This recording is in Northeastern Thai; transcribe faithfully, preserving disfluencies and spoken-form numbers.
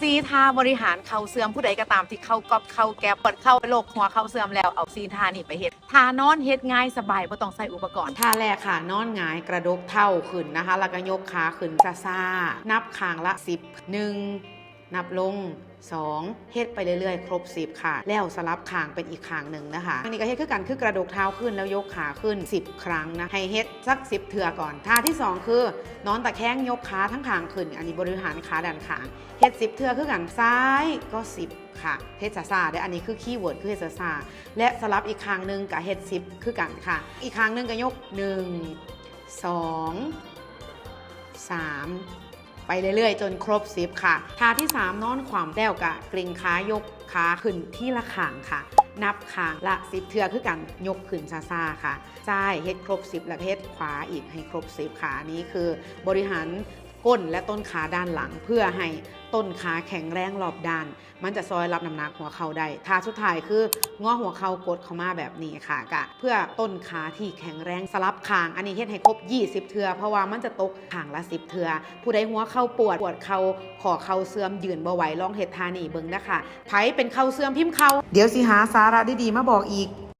สี่ท่าบริหารเข่าเสื่อม ผู้ใดก็ตามที่เข่ากรอบเข่าแกบ ปวดเข่า โรคหัวเข่าเสื่อมแล้ว เอาสี่ท่านี้ไปเฮ็ด ท่านอนเฮ็ดง่ายสบาย บ่ต้องใช้อุปกรณ์ ท่าแรกค่ะ นอนหงายกระดกเท้าขึ้นนะคะ แล้วก็ยกขาขึ้นช้าๆ นับข้างละสิบ หนึ่ง นับลง สอง เฮ็ดไปเรื่อยๆ ครบสิบค่ะ แล้วสลับข้างเป็นอีกข้างหนึ่งนะคะ อันนี้ก็เฮ็ดคือกัน คือกระดกเท้าขึ้นแล้วยกขาขึ้นสิบครั้งนะ ให้เฮ็ดสักสิบเทื่อก่อน ท่าที่สองคือ นอนตะแคงยกขาทั้งข้างขึ้น อันนี้บริหารขาด้านข้าง เฮ็ดสิบเทื่อคือกัน ซ้ายก็สิบค่ะ เฮ็ดช้าๆ เด้อ อันนี้คือคีย์เวิร์ด คือเฮ็ดช้าๆ และสลับอีกข้างหนึ่งก็เฮ็ดสิบคือกันค่ะ อีกข้างหนึ่งก็ยก หนึ่ง สอง สาม ไปเรื่อยๆ จนครบสิบค่ะ ท่าที่สาม นอนขวำแล้วก็กริงขายกขาขึ้นทีละข้างค่ะ นับข้างละสิบเทื่อคือกัน ยกขึ้นช้าๆ ค่ะ ซ้ายเฮ็ดครบสิบ แล้วก็เฮ็ดขวาอีกให้ครบสิบค่ะ อันนี้คือบริหารก้นและต้นขาด้านหลัง เพื่อให้ต้นขาแข็งแรงรอบด้าน มันจะซอยรับน้ำหนักหัวเข่าได้ ท่าสุดท้ายคืองอหัวเข่ากดเข้ามาแบบนี้ค่ะ กะเพื่อต้นขาที่แข็งแรง สลับข้าง อันนี้เฮ็ดให้ครบยี่สิบเทื่อ เพราะว่ามันจะตกข้างละสิบเทื่อ ผู้ใดหัวเข่าปวด ปวดเข่า ข้อเข่าเสื่อม ยืนบ่ไหว ลองเฮ็ดท่านี้เบิ่งนะคะ ไผเป็นเข่าเสื่อมพิมพ์เข่า เดี๋ยวสิหาสาระดีๆ มาบอกอีก